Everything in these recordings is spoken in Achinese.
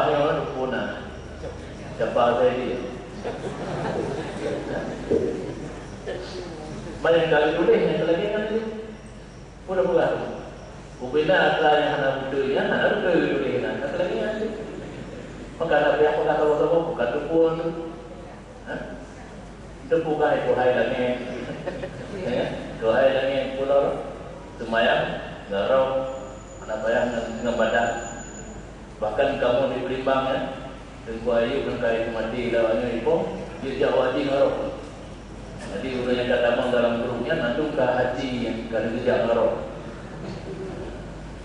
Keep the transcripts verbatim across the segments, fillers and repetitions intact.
Nyoe pun na. Siapa saya dia? Banyak kali tulis yang lagi kan itu. Pura-pura. Ubena atra yang hana beutôi, yang hana beutôi tulis na. Kata lagi kan itu. Maka nak payah peugah saboh-saboh, bukan tu pun tu. Ha? Teupeugah, "Hai, hai langét." Ya, "Hai langét, peue lom?" Seumayang, ngon roh, hana payah ngon, ngon badan. Bahkan kamoe di Palembang, ya, Teungku Ayub nyang ka mati lawak nyoe ipoh, jeuet jak haji ngon roh. Jadi, ureueng nyang ka tamong dalam grup nyan, mandum ka haji nyang ka geujak ngon roh.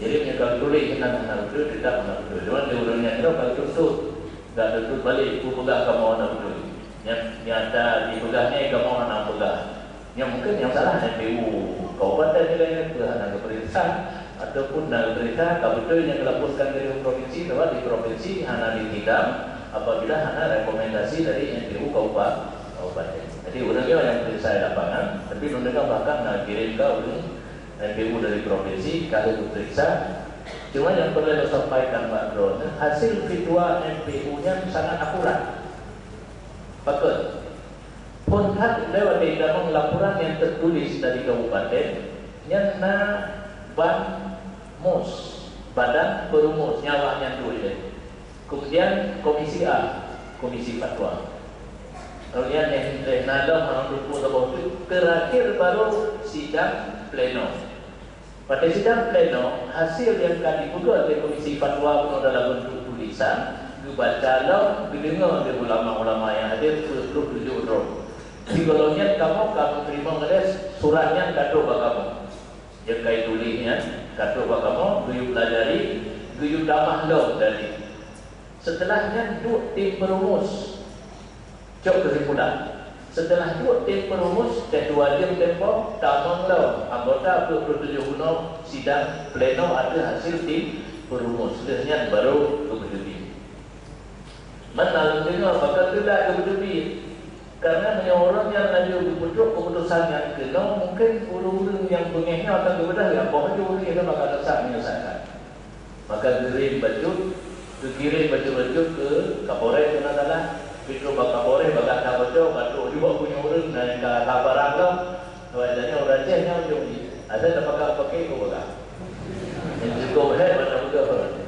Jadi, meunyoe ka tuléh keunan hana beutôi, teutap hana beutôi. Cuma di ureueng nyan ka tuntut, ka tuntut balek, peue peugah kamoe hana beutôi. Nyang nyata jipeugah nyan kamoe hana peugah. Nyang mungken nyang salah M P U kabupaten nilai nyan peue hana geupeuriksa, ataupun na geupeuriksa, ka beutôi nyang geulapuskan dari provinsi, sebab di provinsi hana disidang apabila hana rekomendasi dari M P U kabupa-, kabupaten. Jadi, ureueng nyoe nyang peuriksa di lapangan, tapi lôn deungoe bahkan na kirém ka ureueng M P U dari provinsi ka lheueh geupeuriksa. Cuma nyang peureulée lôn sampaikan bak droeneuh, hasil fatwa M P U nyan sangat akurat. Pakon? Phon that lewat di dalam laporan nyang teutuléh dari kabupaten, nyan na ban mus, badan peurumus nyan awak nyan tuléh. Kemudian Komisi A, Komisi Fatwa. Kemudian nyang lheueh na lom hana teupeu saboh tu, terakhir baru sidang pleno. Pada sidang pleno, hasil nyang ka dipeugah lé Komisi Fatwa bunoe dalam bentuk tulisan, geubaca lom, geudeungoe lé ulama-ulama nyang hadir peuet ploh tujoh droe. Sigohlom nyan kamoe ka meuteurimong lé surat nyan ka trok bak kamoe. Nyang ka tuléh nyan ka trok bak kamoe, geuyue peulajari, geuyue tamah lom tadi. Seuteulah nyan duek tim peurumus. Cok keusimpulan, seuteulah duek tim peurumus, teuh dua jeuem tempo, tamong lom anggota peuet ploh tujoh bunoe sidang pleno ateueh hasil tim peurumus. Lheueh nyan barô geupeuteubiet. Meunan lôn deungoe pakon teulat geupeuteubiet. Karena meunyoe ureueng nyan laju geupeutrok keuputosan nyan keunoe, mungken ureueng-ureueng nyang beungéh nyoe akan geubeudôh, ya, boh laju ureueng nyan bakal sesat menyesatkan. Maka geukirém bacut, geukirém bacut-bacut keu Kapolres keu na salah. Pi trok bak Kapolres, bak gata boco, ka trok jubah punya ureueng na nyang ka, ka barang lom. Awak tanya ureueng Aceh nyan ujong jih. Asai tapakai pakai keu bagah. Nyang cukup hék mata peugah ureueng.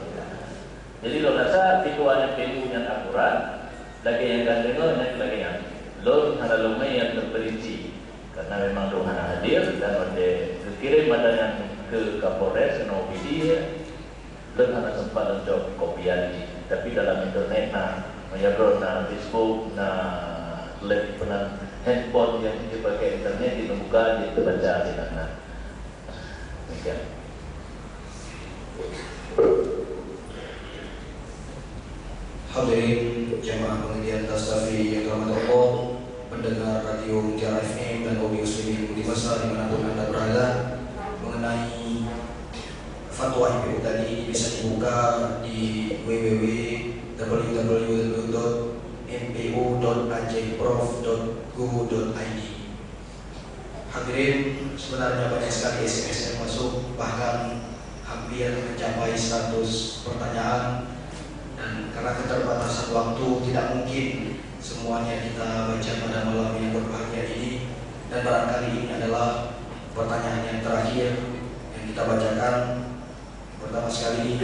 Jadi lôn rasa situasi P U nyan akurat. Lagèe nyang ka deungö nyan lagèe nyan. Lôn hana lôn mé nyang teuperinci, karena memang lôn hana hadir dan watèe geukirém mata nyan keu Kapolres keunoe O P D, lôn hana sempat lôn cok kopi jih. Tapi dalam internet na, meunyoe droe na Facebook, na lab peunan handphone nyang jipaké internet, jiteubuka, jiteubaca sinan na. Demikian. Hadirin jamaah pengajian Tastafi yang dirahmati Allah, pendengar Radio Mutiara F M dan audio streaming multimasa di mana pun Anda berada, mengenai fatwa M P U tadi bisa dibuka di w w w dot acehprof dot go dot i d. Hadirin, sebenarnya banyak sekali S M S yang masuk, bahkan hampir mencapai seratus pertanyaan. Dan karena keterbatasan waktu, tidak mungkin semuanya kita baca pada malam yang berbahagia ini. Dan barangkali ini adalah pertanyaan yang terakhir yang kita bacakan. Pertama sekali,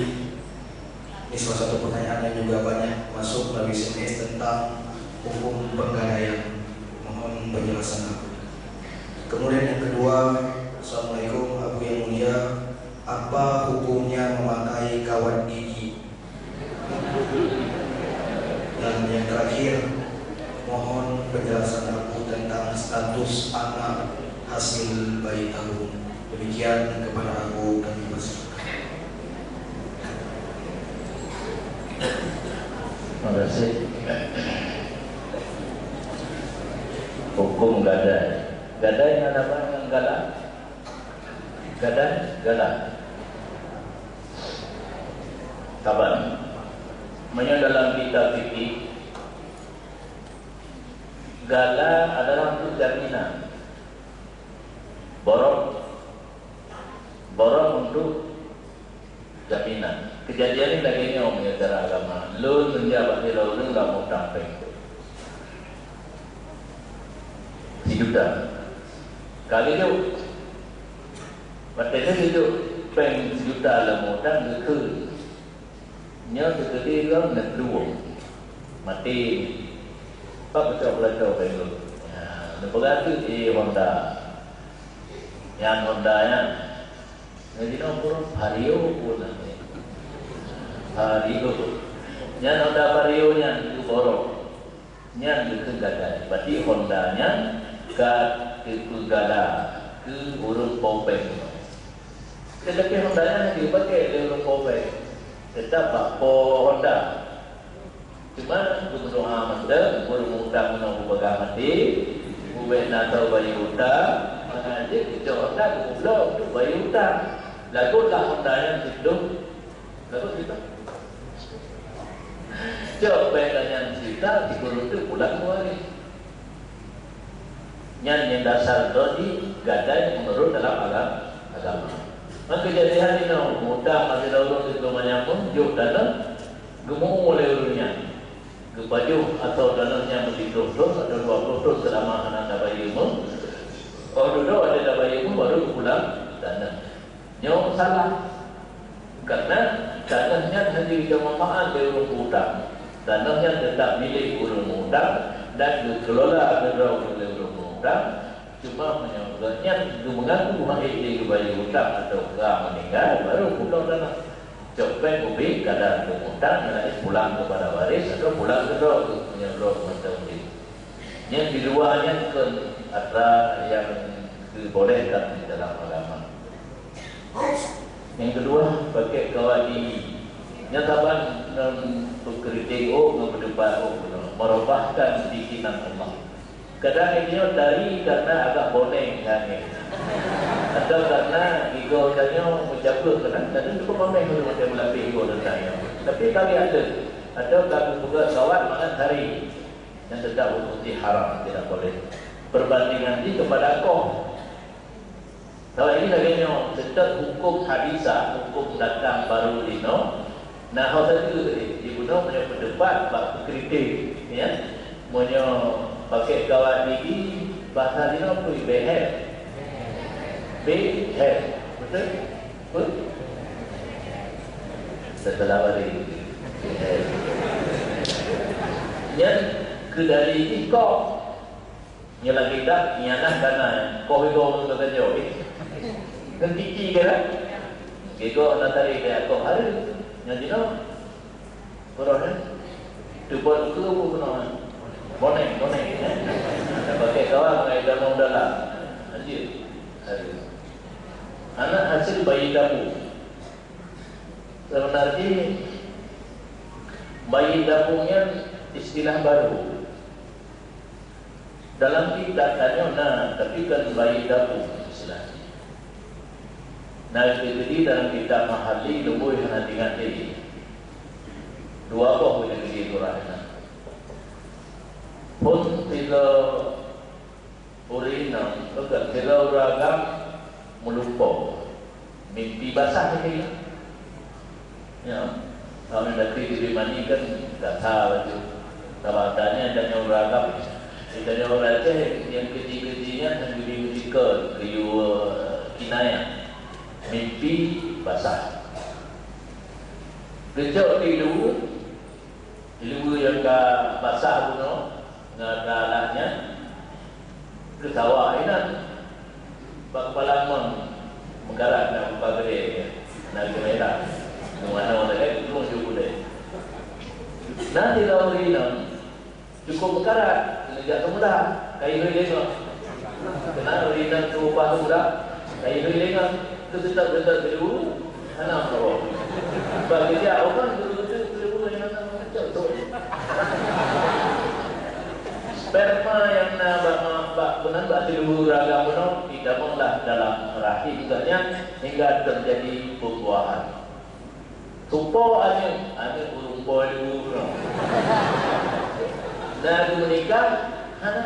ini salah satu pertanyaan yang juga banyak masuk melalui S M S tentang hukum penggadaian. Mohon penjelasan Abu. Kemudian yang kedua, Assalamualaikum Abu yang mulia, apa hukumnya memakai kawat gigi? Dan yang terakhir, mohon penjelasan Abu tentang status anak hasil bayi tabung. Demikian kepada Abu kami persilakan. Terima kasih. Hukum gadai. Gadai na haba ngon gala? Gadai, gala. Saban. Meunyoe dalam kitab fikih, gala adalah untuk jaminan. Borok, borok untuk jaminan. Keujadian nyoe lagèe nyoe, meunyoe cara agama. Lôn meunjak bak sidroe ureueng lom utang péng sijuta. Ka geujok. Watèe nyan geujok péng sijuta lom utang geukheun. Nyoe teukeudi lom neuplueng. Maté. Pak peucok-peucok péng lôn. Ya, neupeugah teuk, "Eh, Honda." Nyan Honda nyan. Nyan jinoe pun Vario pun nanti. Vario. Nyan Honda Vario nyan geuborok. Nyan geukheun gadai. Berarti Honda nyan ka teupeugala keu ureueng po péng. Tetapi Honda nyan hana geupakè lé ureueng po péng. Teutap bak po Honda. Cuma geumeudoa mantong, ureueng utang meunyoe beupeugah maté, ubé na tau bayeue utang, maka jih geucok Honda geubloe untuk bayeue utang. Lagu lah Honda nyan siplôh, lagu siplôh. Cok péng nyan sijuta, siplôh reutôh pulang dua hari. Nyan nyang dasar droe jih gadai meunurot dalam agam-, agama. Maka jadi hal inoe, mutang adalah ureueng sigoe manyamun, jok tanoh, geumeu-umu lé ureueng nyan. Geupajoh atau tanoh nyan meusiplôh thon atau dua ploh thon seulama hana tabayeue meu. Oh dudoe ada tabayeue meu, baru geupulang tanoh. Nyoe salah. Karena tanoh nyan hana jeuet manfaat lé ureueng utang. Tanoh nyan teutap milék ureueng utang dan geukelola keudroe lé ureueng utang. Cuma meunyoe gobnyan geumeungaku hana jeuet geubayeue utang atau ka meuninggai, baru pulang tanoh. Cok péng ubé kadar ureueng utang nyang laén pulang keupada waris atau pulang keudroe meunyoe droe mantong udép. Nyan di luwa nyan kon atra nyang geubolehkan di dalam agama. Nyang keudua, pakèk kawat gigi. Nyan saban ngon peukritik ôk, ngon peudebat ôk bunoe, meurobahkan bikinan Allah. Kadang nyoe tari karena agak boneng nyan. Atau karena gigoe tanyoe meucabeueng keunan, kadang cukup boneng dulu macam meulapeh gigoe tanyoe. Tapi tari ada. Atau ka geupeugah kawat mangat tari. Nyan teutap hukum jih haram, tidak boleh. Perbandingan jih keupada koh. Kalau ini lagèe nyoe, teutap hukum hadisah, hukum datang baru inoe. Nah, hal saja tadi, di bunoe meunyoe peudebat bak peukritik, ya. Meunyoe pakèk kawat gigi, bahasa inoe peue? Behel. Behel. Betul? Betul? Setelah hari. Nyan keu dari ikoh. Nyoe lagèe dak, nyan nah kana, koh igoe ngon geutanyoe. Ngon gigi kan? Gigoe na tari kaya koh hareuem. Nyan jinoe. Peuroh nyan. Teubuet ukeue pun keunoe. Boneng, boneng, ya. Ada pakai kawan, pakai damong dalam. Anjir. Hareuem. Anak hasil bayi tabung. Sebenarnya, bayi tabung nyan istilah baru. Dalam kitab tanyoe na, tapi kon bayi tabung istilah jih. Na, itu jadi dalam kitab Mahalli, lubui hana ingat lé. Dua boh nyang jadi surah na. Phôn sidroe ureueng inong, bukan, sidroe ureueng agam meulumpoe. Mimpi basah tadi. Ya. Kalau nanti diri mani kan gata baju. Kalau tanya tanya ureueng agam, ditanya ureueng Aceh yang keji-keji nyan, yang jadi ketika, keyue kinayah. Mimpi basah. Geucok di luwa, di luwa nyang ka basah bunoe, ngon alat nyan, keu sawa inan. Bak kepala mon, meukarat na muka gede, na geumerah. Ngon manoe lagèe gulong ju gulé. Na di lawan inan, cukup meukarat, keuneuk jak keu muda, kayu lengok. Keunan ureueng inong keu upah muda, kayu lengok. Keu seutôt-seutôt keu dua, hana meurokok. Bak geujak uban, guru-guru keu dua, hana meurokok. Sperma nyang na bak ma-, bak, meunan bak siluweue ragam bunoe, jitamonglah dalam rahim geuh nyan hingga teujadi peubuahan. Tupo aneuk, aneuk ureueng boh ibu keunoe. Na geumeunikah, hana.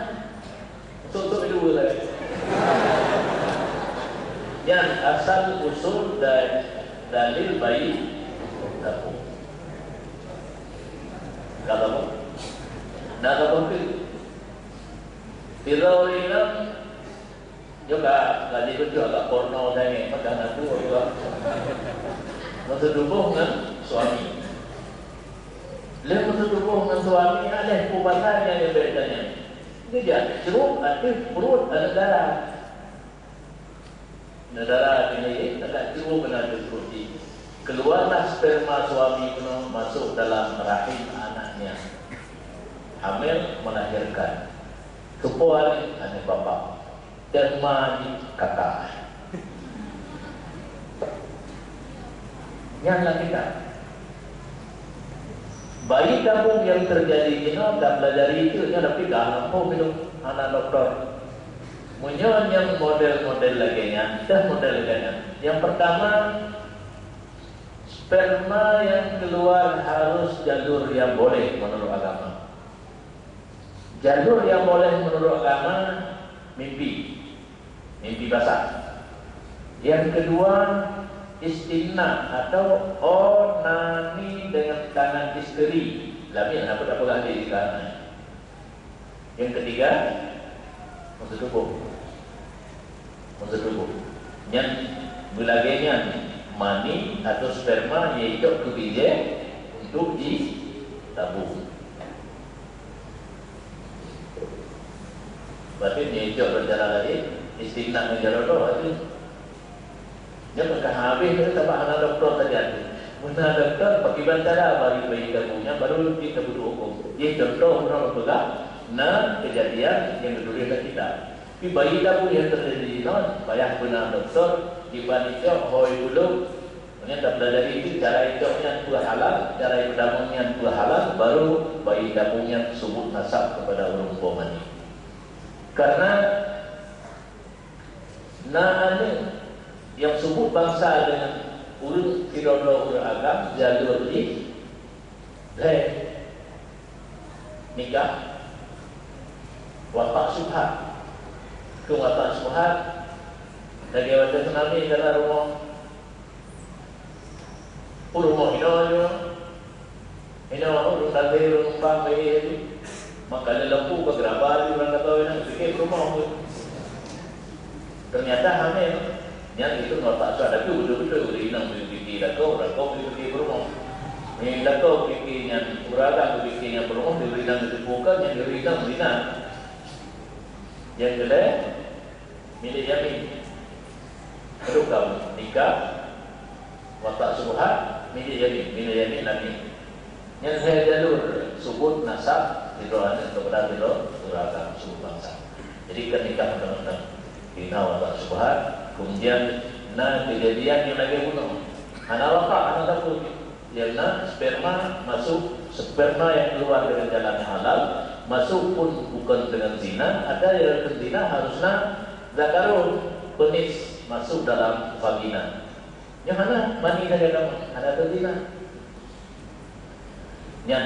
Untuk-untuk ibu lagi. Nyan asal usul da-, dalil bayi. Ka saboh? Na saboh teuk? Sidroe ureueng inong, nyoe ka, ka jeuet agak porno sagai, maka na dua juga. Meuseudubong ngon suami. Lheueh meuseudubong ngon suami, aléh peue pasai nyang leubeh tanyong. Geujak cruek ateueh pruet aneuk dara. Aneuk dara keuneuk tagak cruek keunan ateueh pruet jih. Keuluarlah sperma suami keunoe masôk dalam rahim aneuk nyan. Hamil, melahirkan. Keupeue aneuk? Aneuk bapak. Dan ma jih kakak. Nyan lah kita. Bayi tabung nyang teujadi jinoe tapelajari teuk nyan, tapi ka lampôh bilom hana doktor. Meunyoe nyang model-model lagèe nyan, teuh model lagèe nyan. Nyang peurtama, sperma nyang keuluar harôh jalur nyang boleh meunurot agama. Jalur nyang boleh meunurot agama, mimpi. Mimpi basah. Nyang keudua, istimna atau onani deungon tangan isteri. Lamin, hana peugah hadis kan. Nyang keutiga, meuseutubong. Meuseutubong. Nyan meulagèe nyan, mani atau sperma nyang icok keu bijèh untuk jitabung. Berarti nyang icok lôn cara laén, istimna ngon jaroe droe tu. Nyan meuka habéh teuh, sabab hana dokto sajan. Meuna dokto, pakriban cara bari bayi tabung nyan, baru jih tapeudong hukôm. Jih contoh meunurot peugah, na keujadian nyang geutuléh lam kitab. Tapi bayi tabung nyang teujadi jinoe, payah beuna dokto, kiban icok, hôi bulôk. Nyan tapelajari itu cara icok nyan peue halal, cara ipeutamong nyan peue halal, baru bayi tabung nyan subut nasab keupada ureueng po mani. Karena na aneuk nyang subut bansa deungon ureueng sidroe-droe ureueng agam, jalur jih lhèe nikah, watak syubhat. Keu watak syubhat, lagèe watèe tsunami kana rumoh. Peurumoh inoe nyoe, inoe ureueng lalé ureueng numpang lagèe nyan. Maka lé lampu ka geuraba di ureueng kata nyan, pike peurumoh tu. Ternyata hamil. Nyan itu ngon paksa, tapi beutôi-beutôi ureueng inong geupike lakoe, lakoe geupike peurumoh. Nyan lakoe geupike nyan ureueng agam, geupike nyan peurumoh, di ureueng inong geuteupeue kan, nyan di ureueng inong, ureueng inong. Nyang keulhèe, milék yamin. Padub kamoe nikah, watak syubhat, milék yamin, milék yamin nani. Nyan lhèe jalur subut nasab sidroe aneuk keupada sidroe ureueng agam, subut bansa. Jadi, kon nikah mantong-mantong. Inoe watak syubhat, keumudian na keujadian nyang lagèe bunoe. Hana watak, hana sapeue. Nyang na sperma masôk, sperma nyang keuluar deungon jalan nyang halal, masôk pun bukon deungon zina, ada nyang keu zina harôh na zakarun, penis, masôk dalam vagina. Nyoe hana mani lagèe kamoe, hana teuzina. Nyan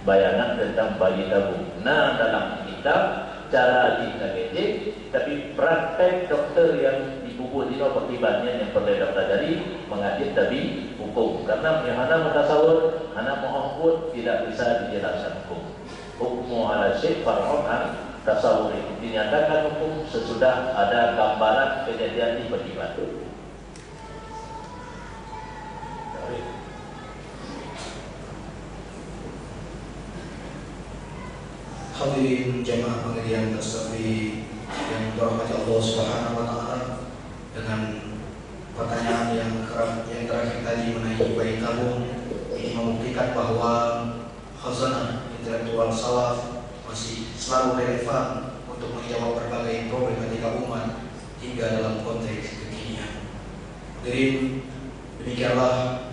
bayangan teuntang bayi tabung. Na dalam kitab cara jih lagèe jih, tapi praktek dokto nyang dipubuet jinoe pakriban nyan nyang peureulèe tapelajari, mangat jeuet tabi hukôm. Karena meunyoe hana meutasawur, hana meu'oh buet, tidak bisa dijelaskan hukum. Hukmu ala syai' far'un an tasawuri. Dinyatakan hukum sesudah ada gambaran kejadian di pakriban. Hadirin jamaah pengajian Tastafi yang dirahmati Allah Subhanahu wa Ta'ala, dengan pertanyaan yang kerap, yang terakhir tadi mengenai bayi tabung, ini membuktikan bahwa khazanah intelektual salaf masih selalu relevan untuk menjawab berbagai problematika umat hingga dalam konteks kekinian. Hadirin, demikianlah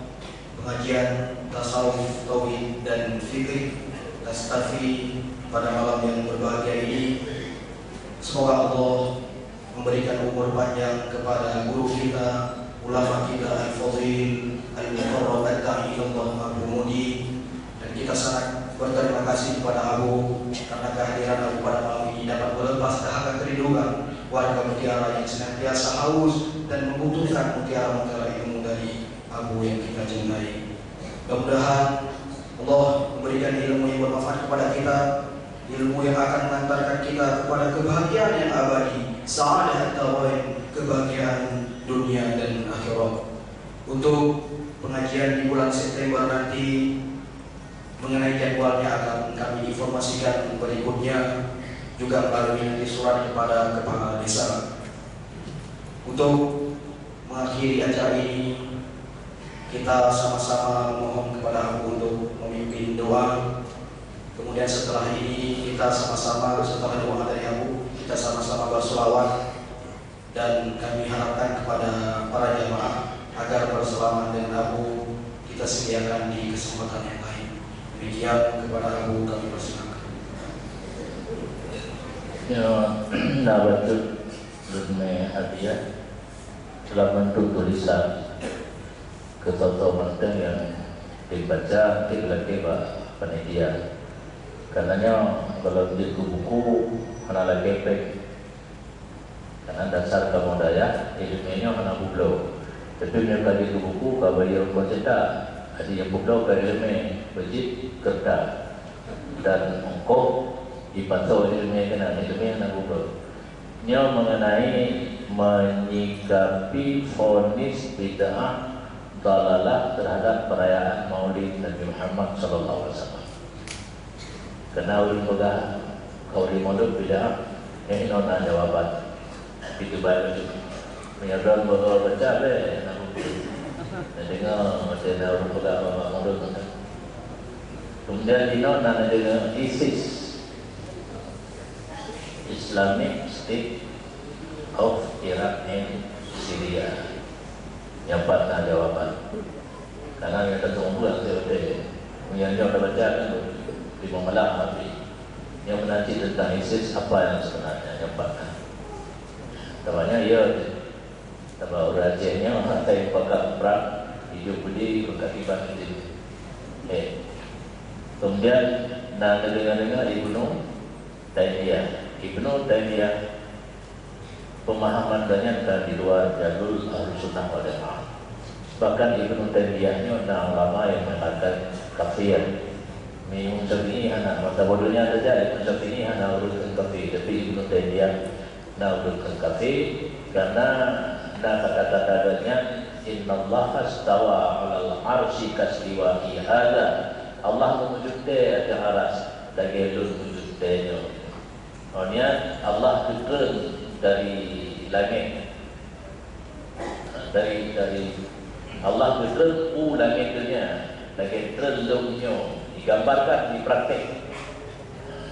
pengajian tasawuf, tauhid, dan fikih Tastafi pada malam yang berbahagia ini. Semoga Allah memberikan umur panjang kepada guru kita, ulama kita Al-Fadhil Al-Mukarram Ad-Da'i Ilallah Abu Mudi, dan kita sangat berterima kasih kepada Abu karena kehadiran Abu pada malam ini dapat melepas dahaga kerinduan warga Mutiara yang senantiasa haus dan membutuhkan mutiara-mutiara ilmu dari Abu yang kita cintai. Mudah-mudahan Allah memberikan ilmu yang bermanfaat kepada kita, ilmu yang akan mengantarkan kita kepada kebahagiaan yang abadi, sa'adah darain, kebahagiaan dunia dan akhirat. Untuk pengajian di bulan September nanti, mengenai jadwalnya akan kami informasikan berikutnya, juga melalui nanti surat kepada kepala desa. Untuk mengakhiri acara ini, kita sama-sama mohon kepada Abu untuk memimpin doa. Kemudian setelah ini, kita sama-sama, setelah doa dari Abu, kita sama-sama berselawat. Dan kami harapkan kepada para jamaah agar bersalaman dengan Abu kita sediakan di kesempatan yang lain. Demikian, kepada Abu kami persilakan. Ya, na bacut lôn mé hadiah dalam bentuk tulisan keu soe-soe mantong nyang dibaca, dipeulakée bak panitia. Karena nyoe kalau jeuet keu buku hana lakée péng. Karena dasar kamoe dayah, ileumé nyoe hana peubloe. Tapi meunyoe ka jeuet keu buku, ka bayeue ongkot cetak. Jadi nyang peubloe ka ileumé, beujeuet keureuta dan ongkot jipasoe ileumé keunan, ileumé hana peubloe. Nyoe mengenai menyikapi vonis bid'ah dalalah terhadap perayaan Maulid Nabi Muhammad sallallahu alaihi wasallam. Keunan ureuëng peugah, "Kau di mondok bid'ah," nyan hinoe na jawaban. Itu baru tu. Meunyoe droe baca be, na buku. Na deungoe, macam na ureuëng peugah bak mondok tu. Kemudian hinoe na deungoe ISIS, Islamic State of Iraq and Syria. Nyan pat na jawaban. Karena nyang teuseumpue nyang teuntèe. Meunyoe nyoe tabaca kan, lima malam mati. Nyang meunan cit teuntang ISIS, apa nyang seubeunarnya, nyang pat na. Tabanya, ya, tabah ureuëng Aceh nyoe, hana pakat prang, hidup budi, berkaki batu. Eh. Kemudian, na neudeungoe-deungoe Ibnu Taimiyah. Ibnu Taimiyah, pemahaman gobnyan ka di luar jalur Ahlussunnah wal Jamaah. Bahkan Ibnu Taimiyah nyoe na ulama nyang mengatakan kafir. Imam Syafi'i hana, mata bodohnya saja Imam Syafi'i hana ureuëng kafir, tapi Ibnu Taimiyah na ureuëng kafir karena na kata-kata gobnyan, "Innallaha istawa 'alal 'arsy kastiwa'i hadza." Allah meujeuet ateueh aras lagèe lôn meujeuet nyoe. Ngon nyan Allah geutreun dari langèt. Dari, dari Allah geutreun u langèt donya, lagèe treun lôn nyoe, digambarkan, dipraktek.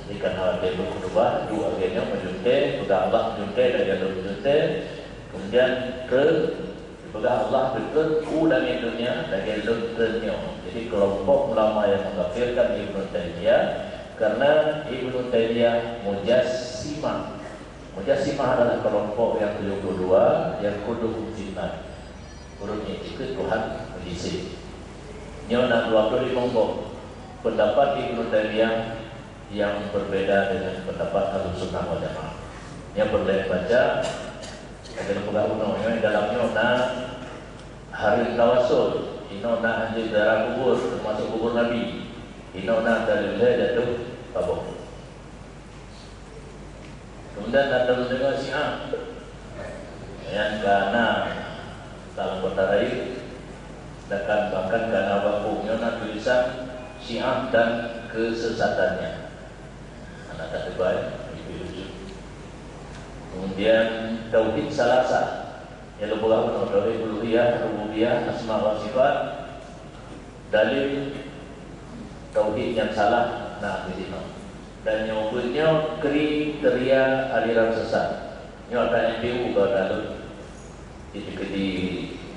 Jadi, kan hana lagèe beukhutubah, duek lagèe nyoe, meujeuet, peugah Allah meujeuet, lagèe lôn meujeuet, kemudian treun, peugah Allah geutreun u langèt donya, lagèe lôn treun nyoe. Jadi, kelompok ulama yang mengkafirkan Ibnu Taimiyah, karena Ibnu Taimiyah mujassimah. Mujassimah adalah kelompok yang tujuh puluh dua yang kulluhum finnar. Ureuëng nyang ikut Tuhan meujisém. Nyoe na dua puluh lima boh pendapat Ibnu Taimiyah yang berbeda dengan pendapat Ahlussunnah wal Jamaah. Nyoe peureulèe baca, lagèe peugah unoe, nyoe dalam nyoe na hareuem tawassul, inoe na anjeuk ziarah kubur, teumasuk kubur Nabi, inoe na dalil jatuh kaboh. Kemudian na tadeungoe Syiah nyang ka na dalam kota rayeuk, bahkan, bahkan ka na bak buku nyoe na tulisan Syiah dan kesesatannya. Aneuk that teubai, lebih lucu. Kemudian tauhid salasa, nyang lôn peugah bunoe, tauhid uluhiyah, rububiyah, asma wa sifat, dalil tauhid nyang salah na di sinoe. Dan nyoe buet nyoe kriteria aliran sesat. Nyoe ata M P U ka dalil. Jadi, keudi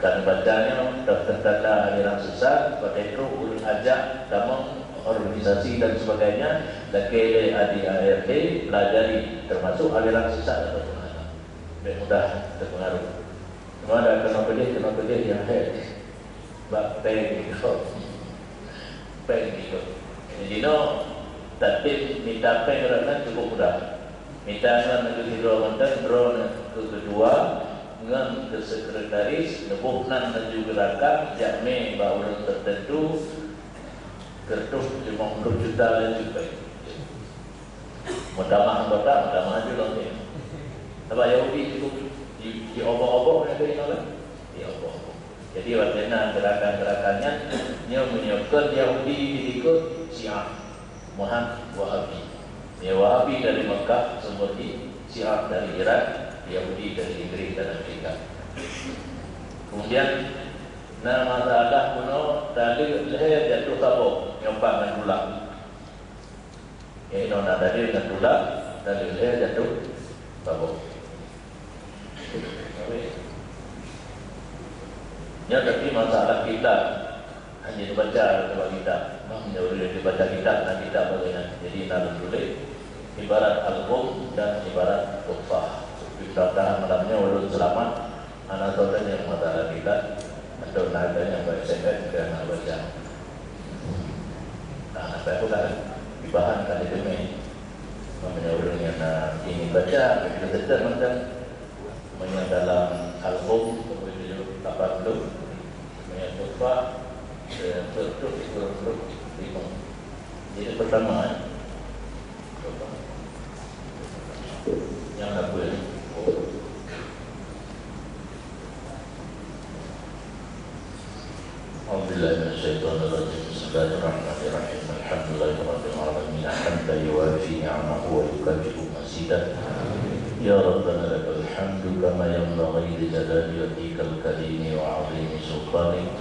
ka neubaca nyoe, tanda-tanda aliran sesat, pakai truk, ulun ajak tamong organisasi dan sebagainya, lakèe lé adik A R D pelajari, termasuk aliran sesat atau pengaruh. Lebih mudah terpengaruh. Cuma ada kena pedih, kena pedih yang head. Bak péng itu. Péng itu. Jadi, no, tatib mita péng rakan cukup mudah. Mita ngon laju sidroe mantong, droe keu keudua, ngon keu sekretaris, neuboh nan laju geurakam, jak mé bak ureuëng teuteuntu, Keureutôh limong ploh juta lé cukai. Meutamah anggota, meutamah aju lom nyan. Sabab Yahudi di, di, di obok-obok nyan keuh inong, di obok-obok. Jadi, watèe na gerakan-gerakan nyan, nyoe meunyoe kon Yahudi di likot Syiah, Muhad Wahabi. Nyoe Wahabi dari Mekah, sumber di Syiah dari Iran, Yahudi dari Inggris dan Amerika. Kemudian, na masalah bunoe taleuek lhèe jatuh saboh, nyoe pat ngon tulak. Nyoe inoe na dalil ngon tulak, dalil lhèe jatuh saboh. Nyoe tapi masalah kitab, hana dibaca kitab. Nah, nyoe ureueng dibaca kitab, na kitab bagian. Jadi, na lôn tuléh ibarat album dan ibarat tuhfah. Mudah-mudahan malam nyoe ulôn seulamat. Hana soe tanyong masalah kitab, atau na tanyong bak S M S, ka hana baca. Nah, sampai aku dah dibahan ka diteumé. Meunyoe ureueng nyang na ingin baca, betul-betul macam meunyoe dalam album, tujuh lapan puluh, meunyoe tuhfah, seratus tiga puluh lima. Jadi pertama, eh, Nyang na peue? أعوذ بالله من الشيطان الرجيم. بسم الله الرحمن الرحيم. الحمد لله رب العالمين. حمدا يوافي نعمه ويكافئ مزيده. يا ربنا لك الحمد كما ينبغي لجلال وجهك الكريم وعظيم سلطانك.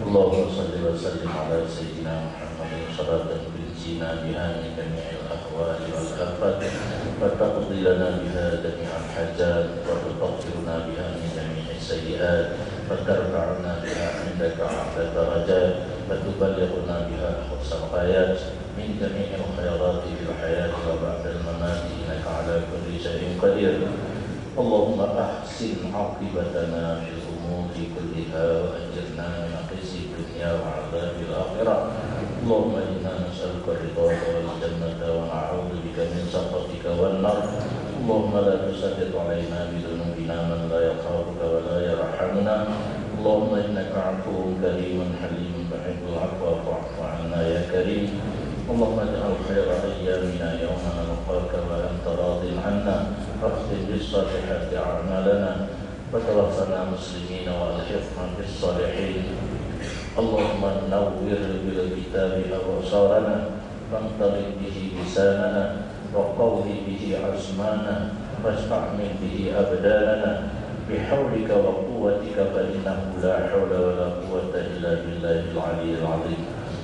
اللهم صل وسلم على سيدنا محمد صلاة تنجينا بها من جميع الأهوال والآفات، وتقضي لنا بها جميع الحاجات، وتطهرنا بها من جميع السيئات، وترفعنا بها عندك أعلى الدرجات، وتبلغنا بها أقصى الغايات من جميع الخيرات في الحياة وبعد الممات، إنك على كل شيء قدير. اللهم أحسن عاقبتنا في الأمور كلها وأجرنا من خزي الدنيا وعذاب الآخرة. اللهم إنا نسألك رضاك والجنة ونعوذ بك من سخطك والنار. اللهم لا تسلط علينا بذنوبنا من لا يخافك ولا يرحمنا. اللهم إنك عفو كريم حليم تحب العفو فاعف عنا يا كريم. اللهم اجعل خير أيامنا يوم نلقاك وأنت راض عنا، واختم بالصالحات أعمالنا، وتوفنا مسلمين وألحقنا بالصالحين. اللهم نور بالكتاب أبصارنا، وانطلق به لساننا، وقو به عزمنا، واستعمل به أبداننا، بحولك وقوتك، فإنه لا حول ولا قوة إلا بالله العلي العظيم.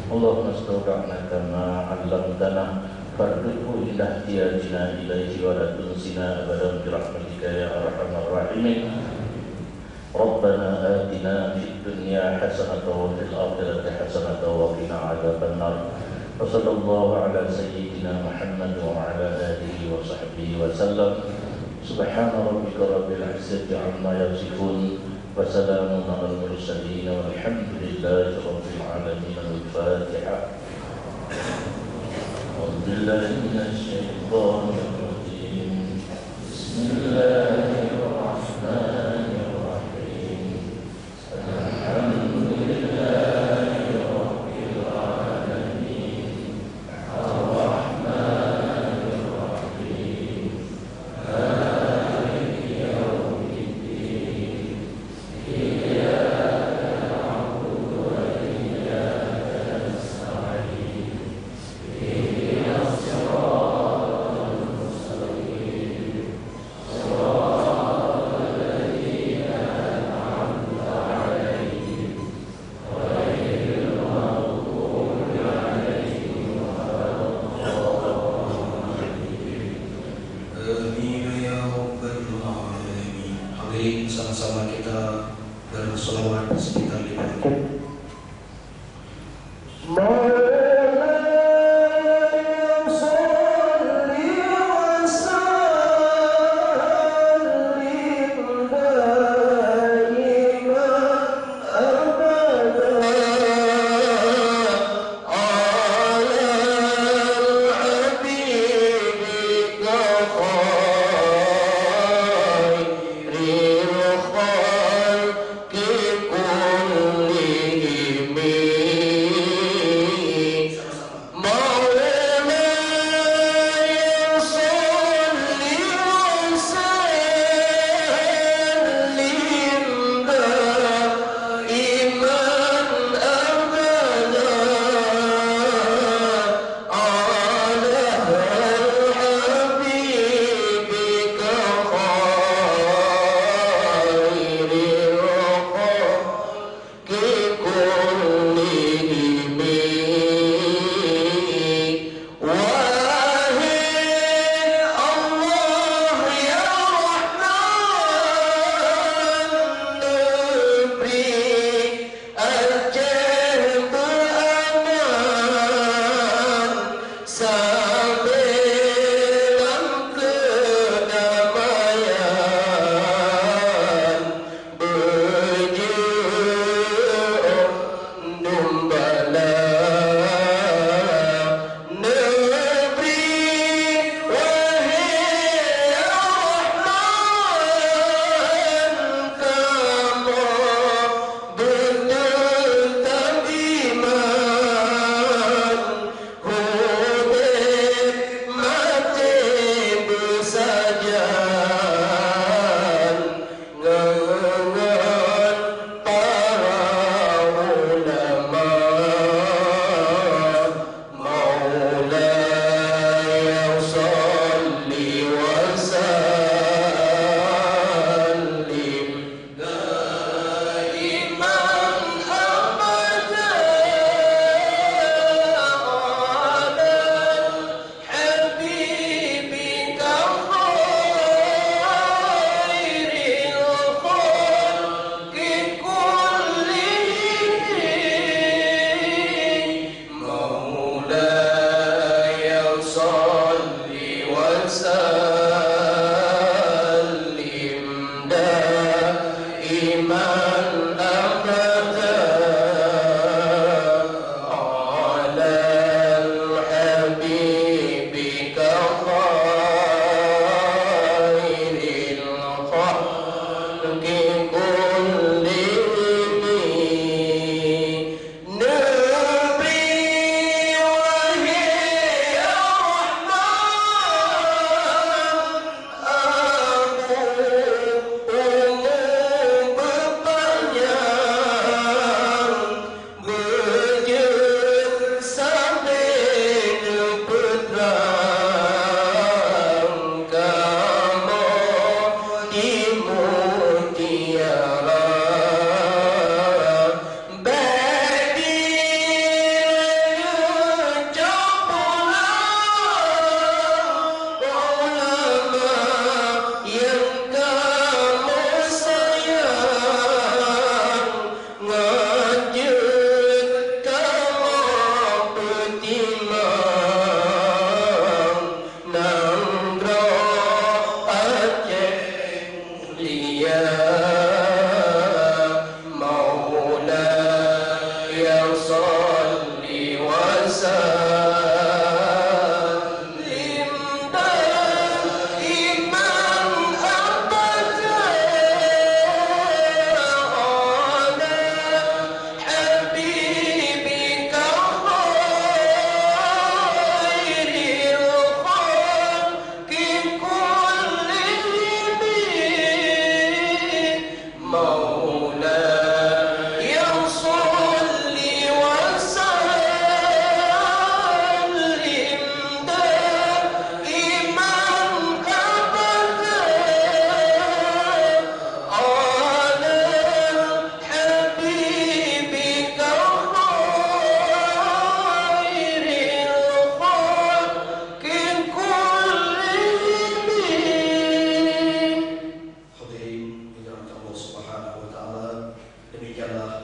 اللهم استودعناك ما علمتنا، فاردده إلى احتياجنا إليه ولا تنسنا أبدا برحمتك يا أرحم الراحمين. ربنا آتنا في الدنيا حسنة وفي الآخرة حسنة وقنا عذاب النار. وصلى الله على سيدنا محمد وعلى آله وصحبه وسلم. سبحان ربك رب العزة عما يصفون. وسلام على المرسلين والحمد لله رب العالمين. الفاتحة. أعوذ بالله من الشيطان الرجيم. بسم الله الرحمن الرحيم. الحمد لله رب العالمين. الرحمن الرحيم. مالك يوم الدين. إياك نعبد وإياك نستعين. اهدنا الصراط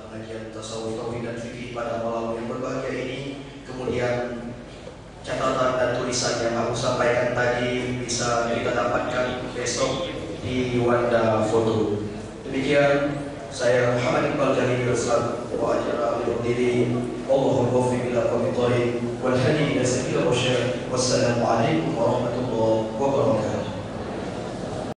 Pengajian tasawuf, tauhid dan fikih pada malam yang berbahagia ini. Kemudian catatan dan tulisan yang aku sampaikan tadi bisa kita dapatkan besok di Wanda Foto. Demikian saya Muhammad Iqbal Jalil selaku Ketua Acara undur diri. Wallahul muwaffiq ila aqwamit thariq wal hadi ila sabilir rasyad. Wassalamualaikum warahmatullahi wabarakatuh.